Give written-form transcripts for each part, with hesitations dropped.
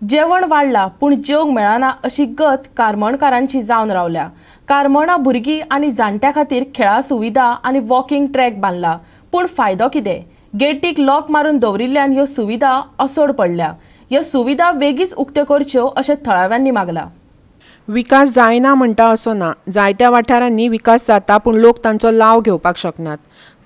जेवण वाडलां पूण जेवंक मेळना अशी गत कारमणकारांची जावन रावल्या. कारमणा भुरगीं आनी जाणट्यां खातीर खेळां सुविधा आनी वॉकिंग ट्रॅक बांदला, पूण फायदो कितें? गेटीक लॉक मारून दवरिल्ल्यान ह्यो सुविधा असोड पडल्या. ह्यो सुविधा वेगींच उक्त्यो करच्यो अशें थळाव्यांनी मागलां. विकास जायना म्हणटा असो ना. जायत्या वाठारांनी विकास जाता, पूण लोक तांचो लाव घेवपाक शकनात.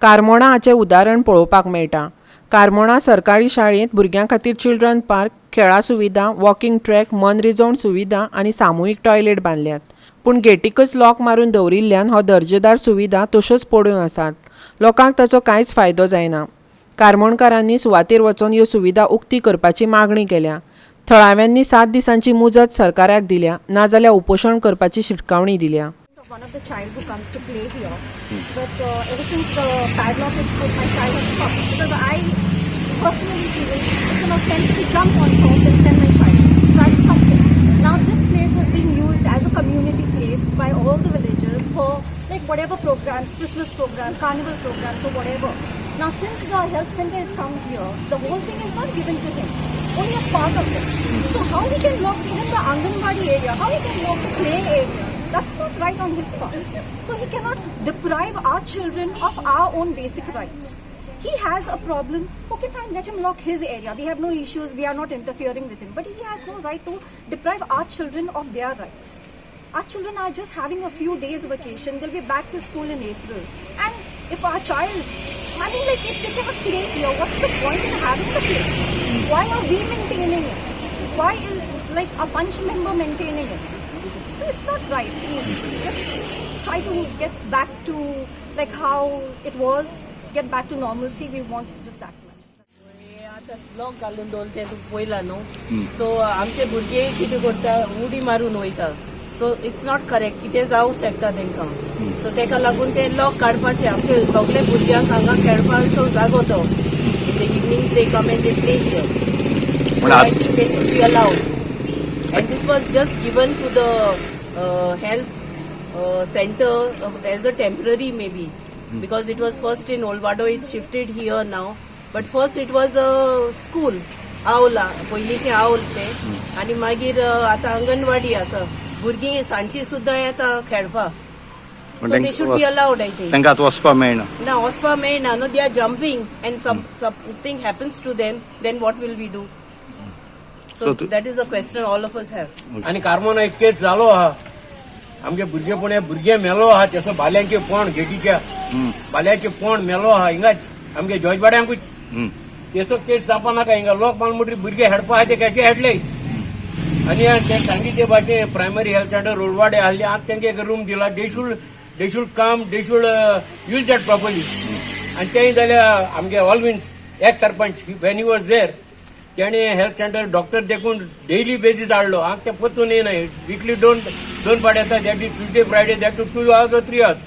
कारमोणा हाचें उदाहरण पळोवपाक मेळटा. कारमोणा सरकारी शाळेंत भुरग्यां खातीर चिल्ड्रन पार्क, खेळां सुविधा, वॉकिंग ट्रॅक, मनरिजवण सुविधा आनी सामुहीक टॉयलेट बांदल्यात, पूण गेटीकच लॉक मारून दवरिल्ल्यान हो दर्जेदार सुविधा तश्योच पडून आसात. लोकांक ताचो कांयच फायदो जायना. कारमोणकारांनी सुवातेर वचून ह्यो सुविधा उक्ती करपाची मागणी केल्या. थळाव्यांनी 7 दिसांची मुजत सरकाराक दिल्या, नाजाल्यार उपोशण करपाची शिटकावणी दिल्या. One of the child who comes to play here. But ever since the padlock is put, my child has stopped because I personally feel it's an offense to jump on top and send my child. So I stopped it. Now this place was being used as a community place by all the villagers for like whatever programs, Christmas program, carnival programs or whatever. Now since the health center has come here, the whole thing is not given to him. Only a part of it. So how he can lock even the Anganwadi area, how he can lock the play area? That's not right on his part. So he cannot deprive our children of our own basic rights. He has a problem. Okay, fine, let him lock his area. We have no issues. We are not interfering with him. But he has no right to deprive our children of their rights. Our children are just having a few days vacation. They'll be back to school in April. And if our child, I mean, like, if they cannot play here, what's the point in having the place? Why are we maintaining it? Why is, like, a panch member maintaining it? So it's not right. Please just try to get back to, like, how it was. Get back to normalcy. We want just that much. हे आतां lock घालून दवरले तें पळयला न्हू. So आमचे भुरगे कितें करता, उडी मारून वयता. So it's not correct. कितें जावंक शकता तांकां. सो तेका लागून ते लॉक काडपाचे. आमचे सगळे भुरग्यांक हांगा खेळपाचो जागो तो. In the evening they come and they play here. पण I think they should be allowed. And this was just given to the health center as a temporary maybe, because it was first in Olvado, it's shifted here now. But first it was a school, आवला पयलींचें आवल तें आनी मागीर आतां अंगणवाडी आसा. भुरगीं सांजची सुद्दां येता खेळपाक. पण So they should be allowed, I think. तांकां आतां वचपाक मेळना. ना, वचपा मेळना न्हू. They are jumping and something happens to them, then what will we do? So So that is the question all of us have. आनी कारमोना एक केस जालो आहा. आमगे भुरगेपण हे भुरगे मेलो आहा. तेसो बाल्यांचे फोंड, गेटीच्या बाल्याचे फोंड मेलो आहा हिंगाच आमगे जॉर्जवाड्यांकूच. तेसो केस जावपा नाका. हिंगा लोक मारून म्हणटरी भुरगे हेडपा आहा ते कशे हेडले? आनी ते सांगी ते भाशेन प्रायमरी हेल्थ सेंटर रोडवाडे आहले. आतां तेंका एक रूम दिला. They should come, they should use that properly. आनी तेय जाल्यार आमगे ऑलविन्स ex sarpanch, when he was there, तेणे हेल्थ सेंटर डॉक्टर देखून डेली बेजीस हाडलो. हांगा ते परतून येयना. विकली दोन दोन पाट येता, that is Tuesday, Friday, that too 2 hours or 3 hours.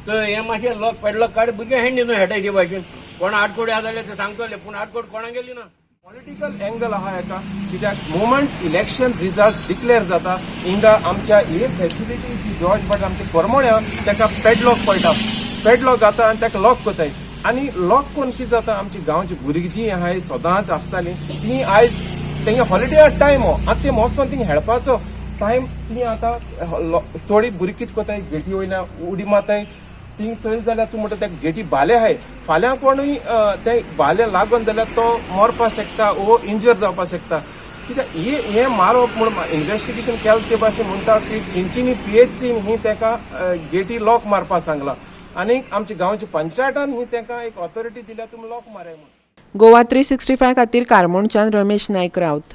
तर हे मातशें लॉक पेडलॉक काड, भुरगे हेंडी न्हू हेडाय ते भाशेन. कोण आडकोड आहा जाल्यार ते सांगतले, पूण आडकोड कोणाक गेली ना. पॉलिटिकल एंगल आहा हेका, कित्याक मोमेंट इलेक्शन रिजल्ट डिक्लेअर जाता, हिंगा आमच्या हे फॅसिलिटी जी जॉर्ज भट आमच्या करमण्या ताका पेडलॉक पडटा. पेडलॉक जाता आनी ताका लॉक करताय. आनी लॉक करून कितें जाता, आमची गांवची भुरगीं जी आहाय सदांच आसताली ती आयज तेंगे हॉलिडे टायम हो. आतां ते वचोन थिंग हेळपाचो टायम. ती आतां थोडी भुरगीं कितें करताय, गेटी वयल्यान उडी मारताय. थिंग चलयत जाल्यार तूं म्हणटा त्या गेटी भाले आहाय. फाल्यां कोणूय ते भाले लागून जाल्यार तो मरपाक शकता वो इंजर जावपाक शकता. कित्याक हे हे मारप म्हूण इन्वेस्टिगेशन केलें ते भाशेन म्हणटा की चिंचिनी पीएचसीन ही तेका गेटी लॉक मारपाक सांगला आनी आमच्या गांवच्या पंचायतान ही तेका एक ऑथॉरिटी दिल्या, तुमी लॉक माराय म्हूण. गोवा 365 खातीर कारमोणच्यान रमेश नायक राऊत.